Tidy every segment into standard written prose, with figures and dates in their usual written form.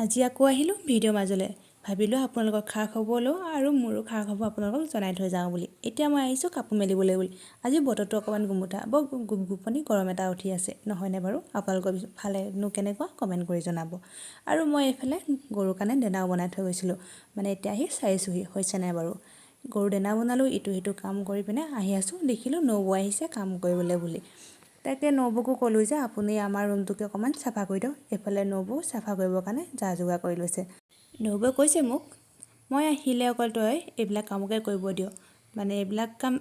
আজি আকৌ আহিলোঁ ভিডিঅ' মাজলৈ। ভাবিলোঁ আপোনালোকৰ খা খবৰ লওঁ আৰু মোৰো খা খবৰ আপোনালোকক জনাই থৈ যাওঁ বুলি। এতিয়া মই আহিছোঁ কাপোৰ মেলিবলৈ বুলি। আজি বতৰটো অকণমান গোমোঠা, বৰ গোপ গোপনি গৰম এটা উঠি আছে, নহয়নে বাৰু? আপোনালোকৰ ফালেনো কেনেকুৱা, কমেণ্ট কৰি জনাব। আৰু মই এইফালে গৰুৰ কাৰণে দানাও বনাই থৈ গৈছিলোঁ, মানে এতিয়া আহি চাইছোঁহি হৈছে নাই বাৰু। গৰু দানা বনালোঁ, ইটো সিটো কাম কৰি পিনে আহি আছোঁ, দেখিলোঁ নবৌ আহিছে কাম কৰিবলৈ বুলি। তাকে নবৌকো ক'লোঁ যে আপুনি আমাৰ ৰুমটোকে অকণমান চাফা কৰি দিয়ক। এইফালে নবৌ চাফা কৰিবৰ কাৰণে যা যোগাৰ কৰি লৈছে। নবৌৱে কৈছে মোক, মই আহিলে অকল তই এইবিলাক কামকে কৰিব দিয়, মানে এইবিলাক কাম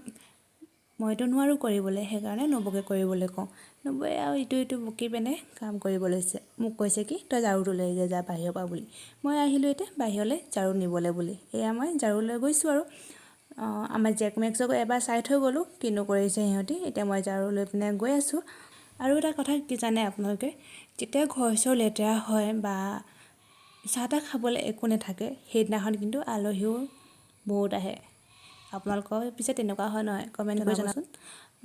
মইতো নোৱাৰোঁ কৰিবলৈ, সেইকাৰণে নবৌকে কৰিবলৈ কওঁ। নবৌৱে আৰু ইটো ইটো বকি পিনে কাম কৰিব লৈছে। মোক কৈছে কি তই ঝাৰুটো লৈ যা বাহিৰৰ পৰা বুলি। মই আহিলোঁ এতিয়া বাহিৰলৈ ঝাৰু নিবলৈ বুলি। এয়া মই ঝাৰু লৈ গৈছোঁ আৰু আমাৰ জেক মেক্সকো এবাৰ চাই থৈ গ'লোঁ কিনো কৰিছে সিহঁতি। এতিয়া মই ঝাৰু লৈ পিনে গৈ আছোঁ। আৰু এটা কথা কি জানে আপোনালোকে, যেতিয়া ঘৰ চৰ লেতেৰা হয় বা চাহ তাহ খাবলৈ একো নাথাকে, সেইদিনাখন কিন্তু আলহীও বহুত আহে। আপোনালোকৰ পিছে তেনেকুৱা হয় নহয়, কমেণ্ট কৰি জনাবচোন।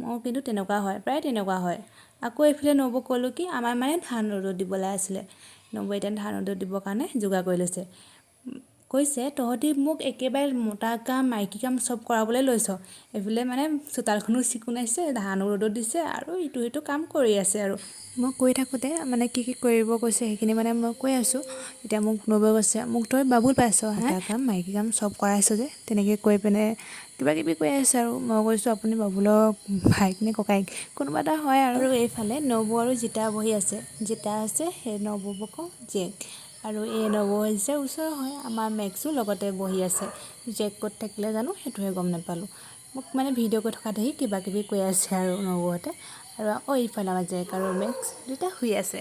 মোৰ কিন্তু তেনেকুৱা হয়, প্ৰায় তেনেকুৱা হয়। আকৌ এইফালে নবৌক ক'লোঁ কি আমাৰ মানে ধান ৰ'দত দিবলৈ আছিলে। নবৌ এতিয়া ধান ৰ'দত দিবৰ কাৰণে যোগাৰ কৰি লৈছে। কৈছে তহঁতি মোক একেবাৰে মতা কাম মাইকী কাম চব কৰাবলৈ লৈছ। এইফালে মানে চোতালখনো চিকুণাইছে, ধানো ৰ'দত দিছে আৰু ইটো সিটো কাম কৰি আছে। আৰু মই কৈ থাকোঁতে মানে কি কি কৰিব কৈছে সেইখিনি মানে মই কৈ আছোঁ। এতিয়া মোক নবৌৱে কৈছে, মোক তই বাবুল পাইছ হা, কাম মাইকী কাম চব কৰাইছ যে, তেনেকৈ কৈ পিনে কিবা কিবি কৈ আছে। আৰু মই কৈছোঁ আপুনি বাবুলৰ ভাইক নে ককায়েক কোনোবা এটা হয়। আৰু এইফালে নবৌ আৰু জিতা বহি আছে। জিতা আছে সেই নবৌক জীয়েক, আৰু এই নবৌ হৈছে ওচৰৰ হয়। আমাৰ মেক্সো লগতে বহি আছে। জীয়েক ক'ত থাকিলে জানো সেইটোহে গম নাপালোঁ। মোক মানে ভিডিঅ' কৰি থকা দেখি কিবা কিবি কৈ আছে আৰু নবৌহঁতে। আৰু এইফালে আমাৰ জেক আৰু মেক্স দুয়োটা শুই আছে।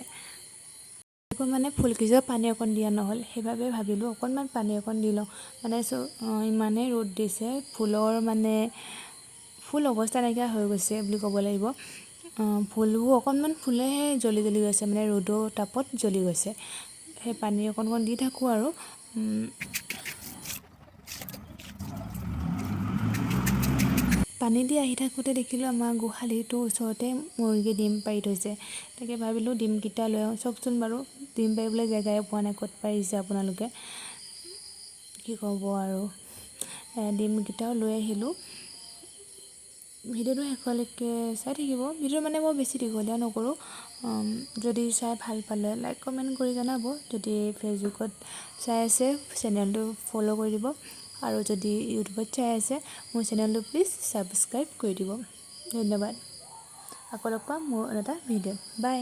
মানে ফুলকেইজোপা পানী অকণ দিয়া নহ'ল, সেইবাবে ভাবিলোঁ অকণমান পানী অকণ দি লওঁ। মানে ইমানেই ৰ'দ দিছে, ফুলৰ মানে ফুল অৱস্থা নাইকিয়া হৈ গৈছে বুলি ক'ব লাগিব। ফুলবোৰ অকণমান ফুলেহে জ্বলি জ্বলি গৈছে, মানে ৰ'দৰ তাপত জ্বলি গৈছে। সেই পানী অকণ অকণ দি থাকোঁ। আৰু পানী দি আহি থাকোঁতে দেখিলোঁ আমাৰ গোহালিটোৰ ওচৰতে মুৰ্গী ডিম পাৰি থৈছে। তাকে ভাবিলোঁ ডিমকেইটা লৈ আহোঁ। চাওকচোন বাৰু, ডিম পাৰিবলৈ জেগাই পোৱা নাই, ক'ত পাৰিছে আপোনালোকে, কি ক'ব আৰু। ডিমকেইটাও লৈ আহিলোঁ। ভিডিঅ'টো শেষলৈকে চাই থাকিব। ভিডিঅ' মানে মই বেছি দীঘলীয়া নকৰোঁ। যদি চাই ভাল পালে লাইক কমেণ্ট কৰি জনাব। যদি ফেচবুকত চাই আছে, চেনেলটো ফ'ল' কৰি দিব, আৰু যদি ইউটিউবত চাই আছে, মোৰ চেনেলটো প্লিজ ছাবস্ক্ৰাইব কৰি দিব। ধন্যবাদ, আকৌ লগ পাম মোৰ এটা ভিডিঅ'ত। বাই।